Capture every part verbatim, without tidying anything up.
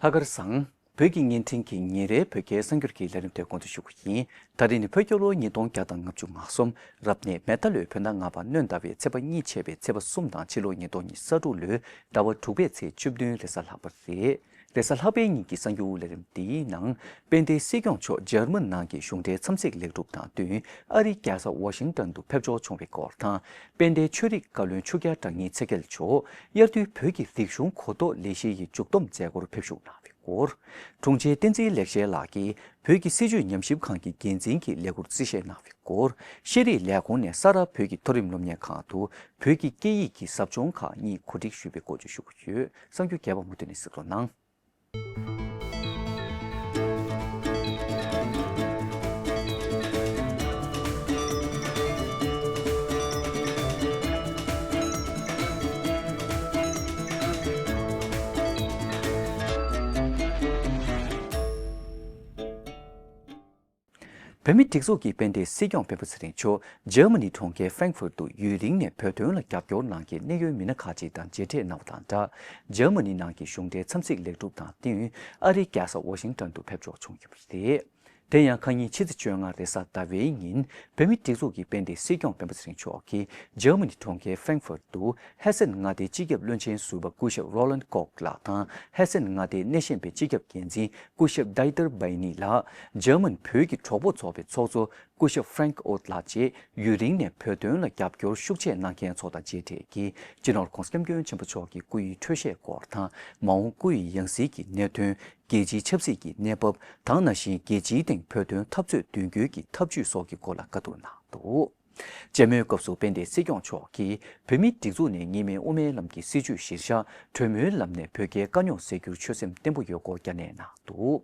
ལྷག་དཀར་བཟང་། བོད་ཀྱི་བརྙན་འཕྲིན་གྱི་ཉིན་རེའི་བོད་སྐད་གསར་འགྱུར་གྱི་ལས་རིམ་དེ་འགོ་འཛུགས་ཞུ་རྒྱུ་ཡིན། ད་རེས་ནི་བོད་རྒྱལ་ལོ་ཉིས་སྟོང་བརྒྱ་དང་ང་བཅུ་ང་གསུམ། རབ་གནས་མེ་རྟ་ལོའི་བོད་ཟླ་ལྔ་པ་སྣོན་ཟླ་བའི་ཚེས་པ་གཉིས་ཆད་པའི་ཚེས་པ་གསུམ་དང་ཕྱི་ལོ་ཉིས་སྟོང་ཉི་ཤུ་རྩ་དྲུག་ལོའི་ཟླ་བ་དྲུག་པའི་ཚེས་བཅུ་བདུན་རེས་གཟའ་ལྷག་པ་རེད། རེས་གཟའ་ལྷག་པའི་ཉིན་གྱི་གསར་འགྱུར་ལས་རིམ་འདིའི་ནང་། དཔལ་ལྡན་སྲིད་སྐྱོང་མཆོག་འཇར་མ་ནི་ནང་གི་གཞུང་འབྲེལ་འཚམས་གཟིགས་ལེགས་གྲུབ་དང་བསྟུན་ཨ་རིའི་རྒྱལ་ས་ཝ་ཤིང་ཏོན་དུ་ཕེབས་འབྱོར་བྱུང་བའི་སྐོར་དང་། དཔལ་ལྡན་ཆོས་རིག་བཀའ་བློན་ཆོས་རྒྱལ་བཀྲ་ཉི་ཚེ་རྒྱལ་མཆོག་དབྱར་དུས་བོད་ཀྱི་རིག་གཞུང་གོ་རྟོགས་ལས་གཞི་ཡི་མཇུག་བསྡོམས་མཛད་སྒོར་ཕེབས་ཞུགས་གནང་བའི་སྐོར། དྲུང་ཆེ་བསྟན་འཛིན་ལེགས་བཤད་ལགས་ཀྱིས་བོད་ཀྱི་སྲིད་བྱུས་ཉམས་ཞིབ་ཁང་གི་འགན་འཛིན་གྱི་ལས་ཁུར་རྩིས་བཞེས་གནང་བའི་སྐོར། ཤེས་རིག་ལས་ཁུངས་ནས་ས་རཱ་བོད་ཀྱི་མཐོ་རིམ་སློབ་གཉེར་ཁང་དུ་བོད་ཀྱི་སྐད་ཡིག་གི་ཟབ་སྦྱོང་ཁག་གཉིས་གོ་སྒྲིག་ཞུས་པའི་སྐོར་བཅས་ཞུ་རྒྱུ་ཡོད། གསར་འགྱུར་རྒྱས་པ་མུ་མཐུད་ནས་གཟིགས་རོགས་གནང་། བོད་མིའི་སྒྲིག་འཛུགས་ཀྱི་དཔལ་ལྡན་སྲིད་སྐྱོང་སྤེན་པ་ཚེ་རིང་མཆོག་འཇར་མ་ནི་གྲོང་ཁྱེར་ཧྥ་རན་ཁ་ཕུར་དུ་ཡུན་རིང་ནས་བོད་དོན་ལ་རྒྱབ་སྐྱོར་གནང་མཁན་གནད་ཡོད་མི་སྣ་ཁག་ཅིག་དང་མཇལ་འཕྲད་གནང་བ་དང་སྦྲགས། འཇར་མ་ནི་ནང་གི་གཞུང་འབྲེལ་འཚམས་གཟིགས་ལེགས་གྲུབ་དང་བསྟུན་ཨ་རིའི་རྒྱལ་ས་ཝ་ཤིང་ཏོན་དུ་ཕེབས་འབྱོར་བྱུང་ཡོད་པ་རེད། དེ་ཡང་ཁ་ཉིན་ཕྱི་ཚེས་བཅོ་ལྔ་རེས་གཟའ་ཟླ་བའི་ཉིན་བོད་མིའི་སྒྲིག་འཛུགས་ཀྱི་དཔལ་ལྡན་སྲིད་སྐྱོང་སྤེན་པ་ཚེ་རིང་མཆོག་གིས་འཇར་མ་ནི་གྲོང་ཁྱེར་ཧྥ་རན་ཁ་ཕུར་དུ་ཧེ་སེན་མངའ་སྡེའི་སྤྱི་ཁྱབ་བློན་ཆེན་ཟུར་པ་སྐུ་ཞབས་རོ་ལན་ཀོག་ལགས་དང་ཧེ་སེན་མངའ་སྡེའི་སྣེ་ཤན་པའི་སྤྱི་ཁྱབ་འགན་འཛིན་སྐུ་ཞབས་ཌའི་ཏར་བྷའི་ནི་ལགས། འཇར་མན་བོད་ཀྱི་གྲོགས་པོ་ཚོགས་པའི་ཚོགས་གཙོ་སྐུ་ཞབས་ཧྥ་རེང་ཨོ་ལགས་བཅས་ཡུན་རིང་ནས་བོད་དོན་ལ་རྒྱབ་སྐྱོར་ཤུགས་ཆེ་གནང་མཁན་ཚོ་དང་མཇལ་འཕྲད་ཀྱིས། སྤྱི་ནོར་༧གོང་ས་༧སྐྱབས་མགོན་ཆེན་པོ་མཆོག་གི་སྐུ་ཡི་འཕྲོད་བཞེས་སྐོར་དང་། མ་འོངས་སྐུ་ཡི་ཡང་སྲིད་ཀྱི་གནད་དོན། རྒྱལ་སྤྱིའི་ཆབ་སྲིད་ཀྱི་གནས་བབ་དང་། ནང་བཞིན་རྒྱལ་སྤྱིའི་སྟེང་བོད་དོན་འཐབ་རྩོད་མདུན་སྐྱོད་ཀྱི་ཐབས་ཇུས་སོགས་ཀྱི་སྐོར་ལ་བཀའ་བསྡུར་གནང་འདུག། མཇལ་མོལ་སྐབས་སུ་དཔལ་ལྡན་སྲིད་སྐྱོང་མཆོག་གིས་བོད་མིའི་སྒྲིག་འཛུགས་ནས་གཉིས་སྨན་དབུ་མའི་ལམ་གྱི་སྲིད་བྱུས་གཞིར་བཞག་གྲོས་མོལ་ལམ་ནས་བོད་རྒྱའི་དཀའ་རྙོག་སེལ་རྒྱུར་ཆོད་སེམས་བརྟན་པོ་ཡོད་སྐོར་བསྐྱར་ནན་གནང་འདུག།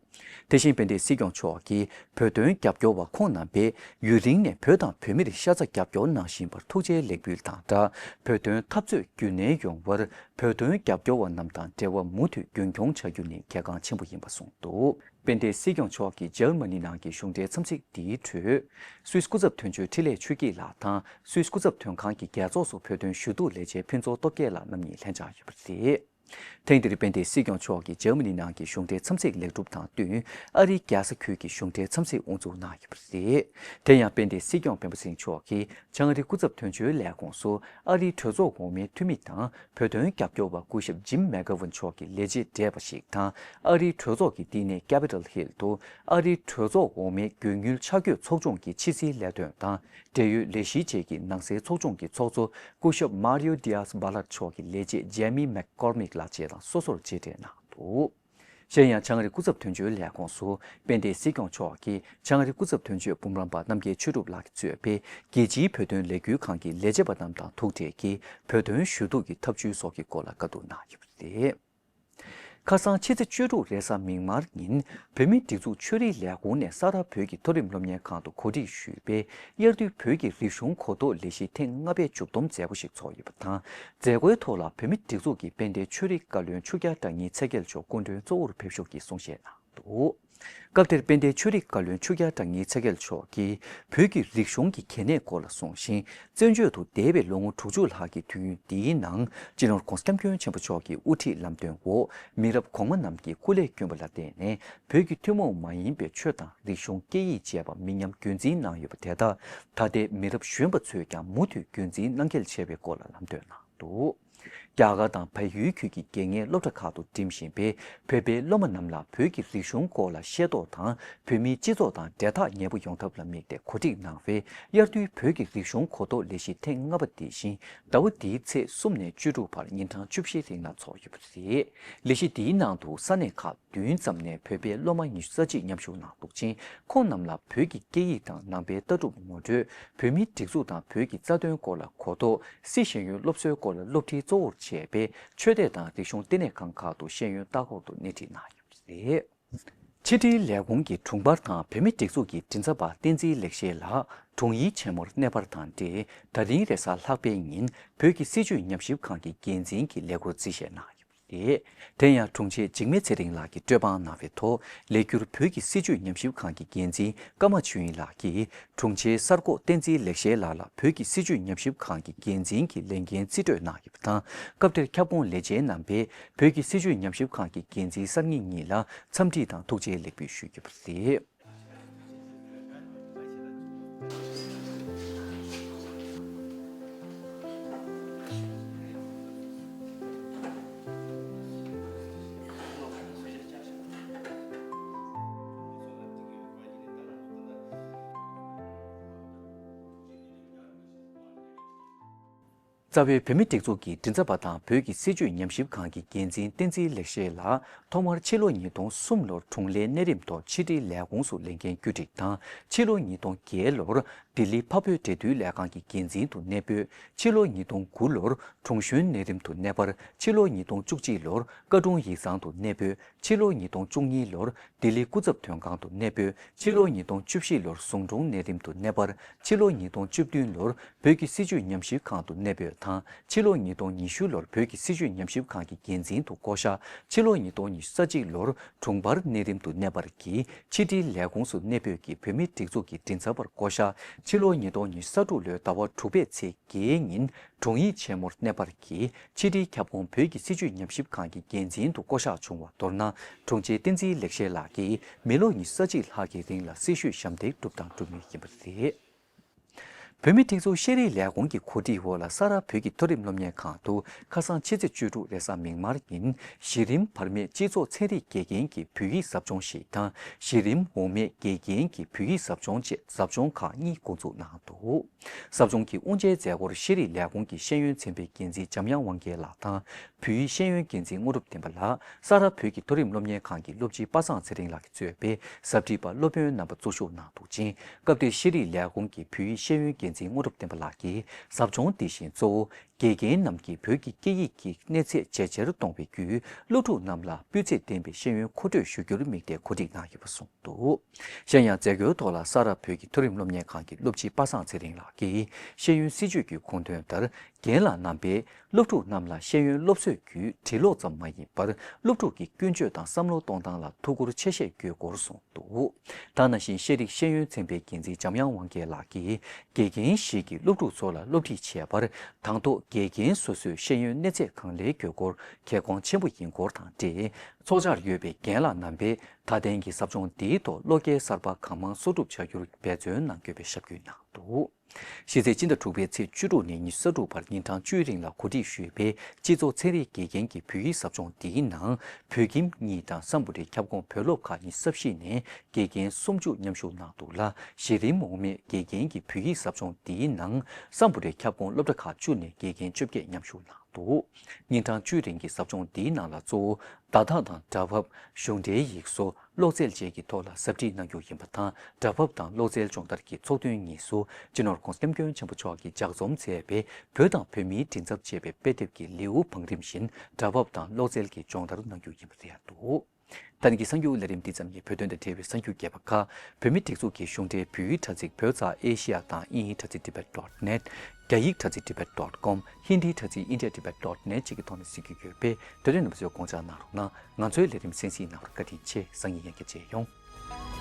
དེ་བཞིན་དཔལ་ལྡན་སྲིད་སྐྱོང་མཆོག་གིས་བོད་དོན་རྒྱབ་སྐྱོར་བ་ཁོང་རྣམ་པས་ཡུན་རིང་ནས་བོད་དང་བོད་མིར་ཤ་ཚ་རྒྱབ་སྐྱོར་གནང་བཞིན་པར་ཐུགས་རྗེ་ལེགས་འབུལ་དང་སྦྲགས། བོད་དོན་འཐབ་རྩོད་རྒྱུན་གནས་ཡོང་བར་བོད་དོན་རྒྱབ་སྐྱོར་བ་རྣམས་དང་འབྲེལ་བ་མུ་མཐུད་རྒྱུན་འཁྱོངས་བྱ་རྒྱུ་ནི་གལ་འགངས་ཆེན་པོ་ཡིན་པ་གསུངས་འདུག། དཔལ་ལྡན་སྲིད་སྐྱོང་མཆོག་གིས་འཇར་མ་ནི་ནང་གི་གཞུང་འབྲེལ་འཚམས་གཟིགས་འདིའི་ཁྲོད། སུད་སི་སྐུ་ཚབ་དོན་གཅོད་འཕྲིན་ལས་ཆོས་སྐྱིད་ལགས་དང་སུད་སི་སྐུ་ཚབ་དོན་ཁང་གི་རྒྱལ་ཚོགས་སུ་བོད་དོན་ཞུ་གཏུག་ལས་བྱེད་ཕུན་ཚོགས་སྟོབས་རྒྱས་ལགས་རྣམ་གཉིས་ལྷན་བཅར་ཡོད་པ་རེད། ཐེངས་འདིར་དཔལ་ལྡན་སྲིད་སྐྱོང་མཆོག་གིས་འཇར་མ་ནི་ནང་གི་གཞུང་འབྲེལ་འཚམས་གཟིགས་ལེགས་གྲུབ་དང་བསྟུན་ཨ་རིའི་རྒྱལ་ས་ཁུལ་གྱི་གཞུང་འབྲེལ་འཚམས་གཟིགས་དབུ་འཛུགས་གནང་ཡོད་པ་རེད། དེ་ཡང་དཔལ་ལྡན་སྲིད་སྐྱོང་སྤེན་པ་ཚེ་རིང་མཆོག་གིས་བྱང་ཨ་རི་སྐུ་ཚབ་དོན་གཅོད་ལས་ཁུངས་སུ་ཨ་རིའི་གྲོས་ཚོགས་འོག་མའི་འཐུས་མི་དང་། བོད་དོན་རྒྱབ་སྐྱོར་བ་སྐུ་ཞབས་ཇིམ་མེག་གྷ་ཝན་མཆོག་གི་ལས་བྱེད་བགྲེས་པ་ཞིག་དང་། ཨ་རིའི་གྲོས་ཚོགས་ཀྱི་བསྟི་གནས་Capitol Hill་དུ་ཨ་རིའི་གྲོས་ཚོགས་འོག་མའི་རྒྱུ་དངུལ་ཆ་བགོས་ཚོགས་ཆུང་གི་ཕྱི་སྲིད་ལས་དོན་དང་འབྲེལ་ཡོད་ལས་གཞི་བཅས་ཀྱི་ནང་སྲིད་ཚོགས་ཆུང་གི་ཚོགས་གཙོ་སྐུ་ཞབས་Mario Diaz Balart་མཆོག་གི་ལས་བྱེད་Jamie McCormick་ལགས་བཅས་དང་སོ་སོར་མཇལ་འཕྲད་གནང་འདུག། གཞན་ཡང་བྱང་ཨ་རི་སྐུ་ཚབ་དོན་གཅོད་ལས་ཁུངས་སུ་དཔལ་ལྡན་སྲིད་སྐྱོང་མཆོག་གིས་བྱང་ཨ་རི་སྐུ་ཚབ་དོན་གཅོད་སྤུངས་རམས་པ་རྣམ་རྒྱལ་ཆོས་གྲུབ་ལགས་ཀྱིས་གཙོས་པའི་རྒྱལ་སྤྱིའི་བོད་དོན་ལས་འགུལ་ཁང་གི་ལས་བྱེད་པ་རྣམས་དང་ཐུག་འཕྲད་ཀྱིས་བོད་དོན་ཞུ་གཏུག་གི་ཐབས་ཇུས་སོགས་ཀྱི་སྐོར་ལ་བཀའ་བསྡུར་གནང་ཡོད་པ་རེད། ཁ་སང་ཕྱི་ཚེས་བཅུ་དྲུག་རེས་གཟའ་མིག་དམར་ཉིན་བོད་མིའི་སྒྲིག་འཛུགས་ཆོས་རིག་ལས་ཁུངས་ནས་ས་རཱ་བོད་ཀྱི་མཐོ་རིམ་སློབ་གཉེར་ཁང་དུ་གོ་སྒྲིག་ཞུས་པའི་དབྱར་དུས་བོད་ཀྱི་རིག་གཞུང་གོ་རྟོགས་ལས་གཞི་ཐེངས་ལྔ་པའི་མཇུག་བསྡོམས་མཛད་སྒོ་ཞིག་ཚོགས་ཡོད་པ་དང་། མཛད་སྒོའི་ཐོག་ལ་བོད་མིའི་སྒྲིག་འཛུགས་ཀྱི་དཔལ་ལྡན་ཆོས་རིག་བཀའ་བློན་ཆོས་རྒྱལ་བཀྲ་ཉི་ཚེ་རྒྱལ་མཆོག་སྐུ་མགྲོན་གཙོ་བོར་ཕེབས་ཞུགས་ཀྱིས་གསུང་བཤད་གནང་འདུག། སྐབས་དེར་དཔལ་ལྡན་ཆོས་རིག་བཀའ་བློན་ཆོས་རྒྱལ་བཀྲ་ཉི་ཚེ་རྒྱལ་མཆོག་གིས་བོད་ཀྱི་རིག་གཞུང་གི་གལ་གནད་སྐོར་ལ་གསུངས་ཤིང་། བཙན་བྱོལ་དུ་འདས་པའི་ལོ་ངོ་དྲུག་ཅུ་ལྷག་གི་དུས་ཡུན་འདིའི་ནང་སྤྱི་ནོར་༧གོང་ས་༧སྐྱབས་མགོན་ཆེན་པོ་མཆོག་གི་དབུ་ཁྲིད་ལམ་སྟོན་འོག་མི་རབས་གོང་མ་རྣམས་ཀྱིས་སྐུ་ལས་བསྐྱོན་པ་ལ་བརྟེན་ནས་བོད་ཀྱི་ཐུན་མོང་མ་ཡིན་པའི་ཆོས་དང་རིག་གཞུང་། སྐད་ཡིག་བཅས་པ་མི་ཉམས་རྒྱུན་འཛིན་གནང་ཡོད་པ་དེ་དག་ད་ལྟའི་མི་རབས་གཞོན་པ་ཚོས་ཀྱང་མུ་མཐུད་རྒྱུན་འཛིན་གནང་གལ་ཆེ་བའི་སྐོར་ལ་ལམ་སྟོན་གནང་འདུག། རྒྱ་གར་དང་བལ་ཡུལ་ཁུལ་གྱི་དགེ་རྒན་སློབ་གྲྭ་ཁག་ཏུ་འགྲིམ་བཞིན་པའི་བོད་པའི་སློབ་མ་རྣམས་ལ་བོད་ཀྱི་རིག་གཞུང་སྐོར་ལ་ཤེས་རྟོགས་དང་། བོད་མིའི་སྤྱི་ཚོགས་དང་འབྲེལ་ཐག་ཉེ་པོ་ཡོང་ཐབས་ལ་དམིགས་ཏེ་གོ་སྒྲིག་གནང་བའི་དབྱར་དུས་བོད་ཀྱི་རིག་གཞུང་གོ་རྟོགས་ལས་གཞི་ཐེངས་ལྔ་པ་འདི་བཞིན་ཟླ་བ་འདིའི་ཚེས་གསུམ་ནས་བཅུ་དྲུག་བར་ཉིན་གྲངས་བཅུ་བཞིའི་རིང་ལ་འཚོགས་ཡོད་པ་རེད། ལས་གཞི་འདིའི་ནང་དུ་ས་གནས་ཁག་བདུན་ཙམ་ནས་བོད་པའི་སློབ་མ་ཉི་ཤུ་རྩ་གཅིག་མཉམ་ཞུགས་གནང་འདུག་ཅིང་། ཁོང་རྣམས་ལ་བོད་ཀྱི་སྐད་ཡིག་དང་ནང་པའི་ལྟ་གྲུབ་ངོ་སྤྲོད། བོད་མིའི་སྒྲིག་འཛུགས་དང་བོད་ཀྱི་རྩ་དོན་སྐོར་ལ་གོ་རྟོགས། སཱི་ཤེས་ཡོན་སློབ་གསོའི་སྐོར་ལ་སློབ་ཁྲིད་གཙོ་བོར་བྱས་པའི་ཆོས་དད་དང་རིག་གཞུང་ལྟེ་གནས་ཁང་ཁག་ཏུ་ཤེས་ཡོན་ལྟ་སྐོར་དུ་སྣེ་ཁྲིད་གནང་ཡོད་པ་རེད། ཕྱི་དྲིལ་ལས་ཁུངས་ཀྱི་དྲུང་འཕར་དང་བོད་མིའི་སྒྲིག་འཛུགས་ཀྱི་མགྲིན་ཚབ་པ་བསྟན་འཛིན་ལེགས་བཤད་ལགས་དྲུང་ཡིག་ཆེན་མོར་གནས་སྤར་དང་འབྲེལ། ད་རིང་རེས་གཟའ་ལྷག་པའི་ཉིན་བོད་ཀྱི་སྲིད་བྱུས་ཉམས་ཞིབ་ཁང་གི་འགན་འཛིན་གྱི་ལས་ཁུར་རྩིས་བཞེས་གནང་ཡོད་པ་རེད། རེད། དེ་ཡང་དྲུང་ཆེ་འཇིགས་མེད་ཚེ་རིང་ལགས་ཀྱིས་སྤྲོད་དཔང་གནང་བའི་ཐོག་ལས་འཁྱུར་བོད་ཀྱི་སྲིད་བྱུས་ཉམས་ཞིབ་ཁང་གི་འགན་འཛིན་ཀརྨ་ཆོས་དབྱིངས་ལགས་ཀྱིས་དྲུང་ཆེ་གསར་འགོད་བསྟན་འཛིན་ལེགས་བཤད་ལགས་ལ་བོད་ཀྱི་སྲིད་བྱུས་ཉམས་ཞིབ་ཁང་གི་འགན་འཛིན་གྱི་ལས་འགན་རྩིས་སྤྲོད་གནང་ཡོད་པ་དང་། སྐབས་དེར་ཁྱབ་ཁོངས་ལས་བྱེད་རྣམ་པས་བོད་ཀྱི་སྲིད་བྱུས་ཉམས་ཞིབ་ཁང་གི་འགན་འཛིན་གསར་རྙིང་གཉིས་ལ་འཚམས་འདྲི་དང་ཐུགས་རྗེ་ལེགས་འབུལ་ཞུས་ཡོད་པ་རེད། རྩ་བའི་བོད་མིའི་སྒྲིག་འཛུགས་ཀྱི་མགྲིན་ཚབ་པ་དང་བོད་ཀྱི་སྲིད་བྱུས་ཉམས་ཞིབ་ཁང་གི་འགན་འཛིན་བསྟན་འཛིན་ལེགས་བཤད་ལགས་ཐོག་མར་ཕྱི་ལོ་ཉིས་སྟོང་གསུམ་ལོར་དྲུང་ལས་གནས་རིམ་ཐོག་ཕྱི་དྲིལ་ལས་ཁུངས་སུ་ལས་འགན་བཀོད་སྒྲིག་དང་། ཕྱི་ལོ་ཉིས་སྟོང་བརྒྱད་ལོར་ལྡི་ལི་འཕགས་བོད་འབྲེལ་མཐུད་ལས་ཁང་གི་འགན་འཛིན་དུ་གནས་སྤོས། ཕྱི་ལོ་ཉིས་སྟོང་དགུ་ལོར་དྲུང་གཞོན་གནས་རིམ་དུ་གནས་སྤར། ཕྱི་ལོ་ཉིས་སྟོང་བཅུ་གཅིག་ལོར་བཀའ་དྲུང་ཡིག་ཚང་དུ་གནས་སྤོས། ཕྱི་ལོ་ཉིས་སྟོང་བཅུ་གཉིས་ལོར་ལྡི་ལི་སྐུ་ཚབ་དོན་ཁང་དུ་གནས་སྤོས། ཕྱི་ལོ་ཉིས་སྟོང་བཅུ་བཞི་ལོར་ཟུང་དྲུང་གནས་རིམ་དུ་གནས་སྤར། ཕྱི་ལོ་ཉིས་སྟོང་བཅུ་བདུན་ལོར་བོད་ཀྱི་སྲིད་བྱུས་ཉམས་ཞིབ་ཁང་དུ་གནས་སྤོས་དང་། ཕྱི་ལོ་ཉིས་སྟོང་ཉི་ཤུ་ལོར་བོད་ཀྱི་སྲིད་བྱུས་ཉམས་ཞིབ་ཁང་གི་འགན་འཛིན་དུ་བསྐོ་གཞག་ཕྱི་ལོ་ཉིས་སྟོང་ཉི་ཤུ་རྩ་གཅིག་ལོར་དྲུང་འཕར་གནས་རིམ་དུ་གནས་སྤར་གྱིས་ཕྱི་དྲིལ་ལས་ཁུངས་སུ་གནས་སྤོས་ཀྱིས་བོད་མིའི་སྒྲིག་འཛུགས་ཀྱི་མགྲིན་ཚབ་པར་བསྐོ་གཞག་ཕྱི་ལོ་ཉིས་སྟོང་ཉི་ཤུ་རྩ་དྲུག་ལོའི་ཟླ་བ་དྲུག་པའི་ཚེས་བརྒྱད་ཉིན་དྲུང་ཡིག་ཆེན་མོར་གནས་སྤར་གྱིས་ཕྱི་དྲིལ་ཁྱབ་ཁོངས་བོད་ཀྱི་སྲིད་བྱུས་ཉམས་ཞིབ་ཁང་གི་འགན་འཛིན་དུ་བསྐོ་གཞག་བྱུང་བ། མདོར་ན། དྲུང་ཆེ་བསྟན་འཛིན་ལེགས་བཤད་ལགས་ཀྱིས་མི་ལོ་ཉི་ཤུ་རྩ་གཅིག་ལྷག་གི་རིང་ལ་སྲི་ཞུའི་ཞབས་འདེགས་བསྒྲུབས་དང་སྒྲུབ་མུས་ཡིན་པ་རེད། བོད་མིའི་སྒྲིག་འཛུགས་ཤེས་རིག་ལས་ཁུངས་ཀྱི་གོ་སྒྲིག་འོག་ལ་ས་རཱ་བོད་ཀྱི་མཐོ་རིམ་སློབ་གཉེར་ཁང་དུ་ཁ་སང་ཕྱི་ཚེས་བཅུ་དྲུག་རེས་གཟའ་མིག་དམར་ཉིན་གཞི་རིམ་བར་མའི་སྤྱི་ཚོགས་ཚན་རིག་དགེ་རྒན་གྱི་བོད་ཡིག་ཟབ་སྦྱོང་ཞིག་དང་། གཞི་རིམ་འོག་མའི་དགེ་རྒན་གྱི་བོད་ཡིག་ཟབ་སྦྱོང་བཅས་ཟབ་སྦྱོང་ཁག་གཉིས་འགོ་འཛུགས་གནང་འདུག་ཟབ་སྦྱོང་གི་དབུ་འབྱེད་མཛད་སྒོར་ཤེས་རིག་ལས་ཁུངས་ཀྱི་ཤེས་ཡོན་ཚན་པའི་འགན་འཛིན་འཇམ་དབྱངས་དབང་རྒྱལ་ལགས་དང་། བོད་ཡིག་ཤེས་ཡོན་འགན་འཛིན་དངོས་གྲུབ་བསྟན་པ་ལགས། ས་རཱ་བོད་ཀྱི་མཐོ་རིམ་སློབ་གཉེར་ཁང་གི་སློབ་སྤྱི་པ་སངས་ཚེ་རིང་ལགས་ཀྱིས་གཙོས་པའི་ཟབ་ཁྲིད་པ་སློབ་དཔོན་རྣམ་པ་གཙོ་བཞུགས་གནང་འདུག་ཅིང་། སྐབས་དེར་ཤེས་རིག་ལས་ཁུངས་ཀྱི་བོད་ཡིག་ཤེས་ཡོན་འགན་འཛིན་དངོས་གྲུབ་བསྟན་པ་ལགས་ཀྱིས་ཟབ་སྦྱོང་འདི་བཞིན་གཙོ་བོ་དགེ་རྒན་རྣམས་ཀྱིས་བོད་ཀྱི་སྐད་ཡིག་གི་གནས་ཚད་ཇེ་ཆེར་གཏོང་བའི་བརྒྱུད། སློབ་ཕྲུག་རྣམས་ལ་སྤུས་ཚད་ལྡན་པའི་ཤེས་ཡོན་མཁོ་སྤྲོད་ཞུ་རྒྱུར་དམིགས་ཏེ་གོ་སྒྲིག་གནང་ཡོད་པ་གསུངས་འདུག་གཞན་ཡང་མཛད་སྒོའི་ཐོག་ལ་ས་རཱ་བོད་ཀྱི་མཐོ་རིམ་སློབ་གཉེར་ཁང་གི་སློབ་སྤྱི་པ་སངས་ཚེ་རིང་ལགས་ཀྱིས་ཤེས་ཡོན་སྲིད་བྱུས་ཀྱི་ཁུངས་སྟོན་ལྟར། རྒན་ལགས་རྣམ་པས་སློབ་ཕྲུག་རྣམས་ལ་ཤེས་ཡོན་སློབ་གསོའི་བརྒྱུད་འབྲི་ཀློག་ཙམ་མ་ཡིན་པར། སློབ་ཕྲུག་གི་ཀུན་སྤྱོད་དང་བསམ་བློ་གཏོང་སྟངས་ལ་ཐུགས་ཁུར་ཆེ་བཞེས་དགོས་སྐོར་གསུངས་འདུག་ད་ནང་བཞིན་ཤེས་རིག་ཤེས་ཡོན་ཚན་པའི་འགན་འཛིན་འཇམ་དབྱངས་དབང་རྒྱལ་ལགས་ཀྱིས། དགེ་རྒན་ཞིག་གིས་སློབ་ཕྲུག་ཚོ་ལ་སློབ་ཁྲིད་བྱས་པར། དང་ཐོག་དགེ་རྒན་སོ་སོའི་ཤེས་ཡོན་གནས་ཚད་གང་ལེགས་དགོས་སྐོར་གལ་དགོངས་ཆེན་པོ་ཡིན་སྐོར་དང་འབྲེལ། ཚོགས་བཅར་ཡོད་པའི་རྒན་ལགས་རྣམ་པས་ད་ཐེངས་ཀྱི་ཟབ་སྦྱོང་འདིའི་ཐོག་བློ་སྐྱེད་གསར་པ་གང་མང་གསོག་སྒྲུབ་བྱ་རྒྱུར་འབད་བརྩོན་གནང་དགོས་པའི་ཞབས་སྐུལ་གནང་འདུག་ཕྱི་ཚེས་སྤྱི་ཟླ་དྲུག་པའི་ཚེས་བཅུ་དྲུག་ནས་ཉི་ཤུ་རྩ་དྲུག་བར་ཉིན་གྲངས་བཅུའི་རིང་ལ་གོ་སྒྲིག་ཞུས་པའི་སྤྱི་ཚོགས་ཚན་རིག་དགེ་རྒན་གྱི་བོད་ཡིག་ཟབ་སྦྱོང་འདིའི་ནང་བོད་ཁྱིམ་གཉིས་དང་སམ་བྷོ་ཊའི་ཁྱབ་ཁོངས་བོད་སློབ་ཁག་ཉི་ཤུ་རྩ་བཞི་ནས་དགེ་རྒན་སུམ་ཅུ་མཉམ་ཞུགས་གནང་འདུག་ལ། གཞི་རིམ་འོག་མའི་དགེ་རྒན་གྱི་བོད་ཡིག་ཟབ་སྦྱོང་འདིའི་ནང་སམ་བྷོ་ཊའི་ཁྱབ་ཁོངས་སློབ་གྲྭ་ཁག་བཅུ་ནས་དགེ་རྒན་བཅོ་བརྒྱད་མཉམ་ཞུགས་གནང་འདུག་ཉིན་གྲངས་བཅུའི་རིང་གི་ཟབ་སྦྱོང་འདིའི་ནང་ལ་གཙོ་བོ་བརྡ་དག་དང་སྒྲ་ཕབ། གཞུང་འབྲེལ་ཡིག་བཟོ། གློག་རྩལ་བཅས་ཀྱི་ཐོག་ལ་ཟབ་ཁྲིད་གནང་རྒྱུ་ཡིན་པ་དང་། སྒྲ་ཕབ་དང་གློག་རྩལ་སྦྱོང་བརྡར་གྱི་ཚོགས་ཐུན་གཉིས་སུ་སྤྱི་ནོར་༧གོང་ས་༧སྐྱབས་མགོན་ཆེན་པོ་མཆོག་གིས་ལྗགས་རྩོམ་མཛད་པའི་བོད་དང་བོད་མིའི་མགྲིན་ཚབ་ཅེས་པའི་དཔེ་དེབ་ཀྱི་ལེའུ་བང་རིམ་བཞིན་སྒྲ་ཕབ་དང་གློག་རྩལ་གྱི་སྦྱོང་བརྡར་གནང་རྒྱུ་ཡིན་པ་རེད་འདུག་ད་ནི་གི་གསར་འགྱུར་ལས་རིམ་འདི་ཙམ་ཡིན། བོད་དོན་དང་འབྲེལ་བའི་གསར་འགྱུར་རྒྱས་པ་ཁག་བོད་མིའི་སྒྲིག་འཛུགས་ཀྱི་གཞུང་འབྲེལ་བོད་ཡིག་དྲ་ཚིགས་བོད་ཙ་ཨེ་ཤི་ཡ་དང་དབྱིན་ཡིག་དྲ་ཚིགས་ཌི་བེཊ་ཌོཊ་ནེཊ། རྒྱ་ཡིག་དྲ་ཚིགས་ཌི་བེཊ་ཌོཊ་ཀོམ། ཧིན་དིའི་དྲ་ཚིགས་ཨིན་ཌི་ཡ་ཌི་བེཊ་ཌོཊ་ནེཊ་བཅས་ཀྱི་ཐོག་ནས་གཟིགས་རྒྱུ་ཡོད་པས། དེ་དོན་རྣམ་པ་ཚོས་དགོངས་འཇགས་གནང་རོགས་གནང་། ང་ཚོའི་ལས་རིམ་གསན་གཟིགས་གནང་བར་བཀའ་དྲིན་ཆེ། སང་ཉིན་ཡང་བསྐྱར་མཇལ་ཡོང་།